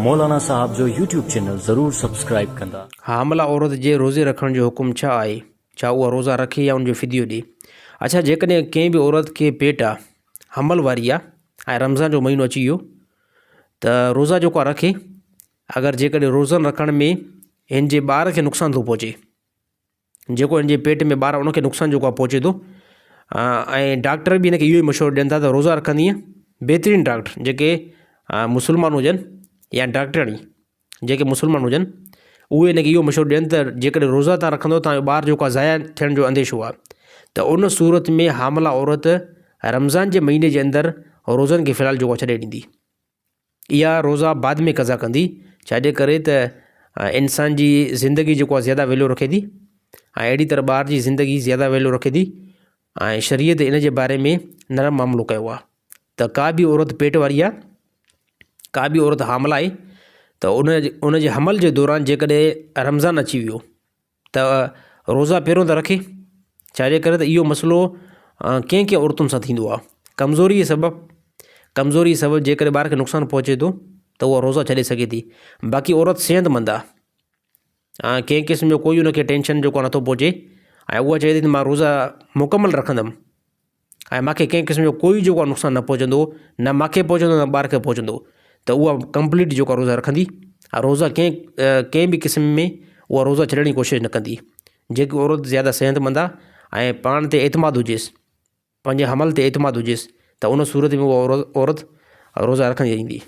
مولانا صاحب جو YouTube channel ضرور سبسڪرائيب ڪندا. حامله عورت جي روزي رکڻ جو حڪم ڇا آهي؟ ڇا اها روزا رکي يا ان جو فديو ڏي؟ اڇا جيڪڏهن ڪنهن به عورت کي پيٽ آ، حمل واري آ ۽ رمضان جو مهينو اچي ويو ته روزا جيڪو آ رکي، اگر جيڪڏهن روزن رکڻ ۾ هن جي ٻار کي نقصان ٿو پهچي، جيڪو هن جي پيٽ ۾ ٻار ان کي نقصان جيڪو آهي پهچي ٿو ۽ ڊاڪٽر به هن کي اهو ئي مشورو ڏين ٿا ته روزا رکندينء بهترين ڊاڪٽر جيڪي مسلمان هجن يا ڊاڪٽرياڻي جيڪي مسلمان هجن اهي هن کي اهو مشورو ڏين ته جيڪڏهن روزا تان رکندو تان جو ٻار جيڪو آهي ضايع ٿيڻ جو انديشو آهي ته ان صورت ۾ حامله عورت رمضان جي مهيني جي اندر روزن کي في الحال جيڪو آهي ڇڏي ڏيندي اها روزا بعد ۾ قضا ڪندي ڇاجي ڪري ته انسان جي زندگي جيڪو آهي زياده ويليو رکي ٿي ۽ اهڙي طرح ٻار جي زندگي زياده ويليو رکي ٿي ۽ شريعت ان جي باري ۾ نرم معاملو ڪيو آهي ته ڪا به عورت پيٽ واري آهي ڪا به عورت حامله آهي ته ان ان جي حمل جي دوران جيڪڏهن رمضان اچي ويو ته روزا پهريون ته رکي ڇاجي ڪري ته اهو مسئلو ڪنهن ڪنهن عورتن سان ٿيندو آهي ڪمزوري جي سبب ڪمزوري جي سبب جيڪڏهن ٻار کي نقصان پهچي ٿو ته اها روزا ڇڏي سگهي ٿي باقي عورت صحت مند آهي ڪنهن قسم جو ڪوئي ان کي ٽينشن جيڪو نٿو پهچي ۽ اها چئي ٿي ته مان روزا مڪمل رکندم ۽ مانکي ڪنهن قسم جو ڪوئي جيڪو آهي نقصان نه پهچندو نه مانکي پهچندو نه ٻار کي پهچندو ته اها ڪمپليٽ جيڪو آهي روزا رکندي ۽ روزا ڪنهن ڪنهن به قسم ۾ اها روزا ڇڏڻ جي ڪوشش نه ڪندي جيڪي عورت زياده صحت مند آهي ۽ پاڻ تي اعتماد هجيس پنهنجي حمل تي اعتماد هجيس ته ان صورت ۾ اها عورت روزا رکندي رهندي.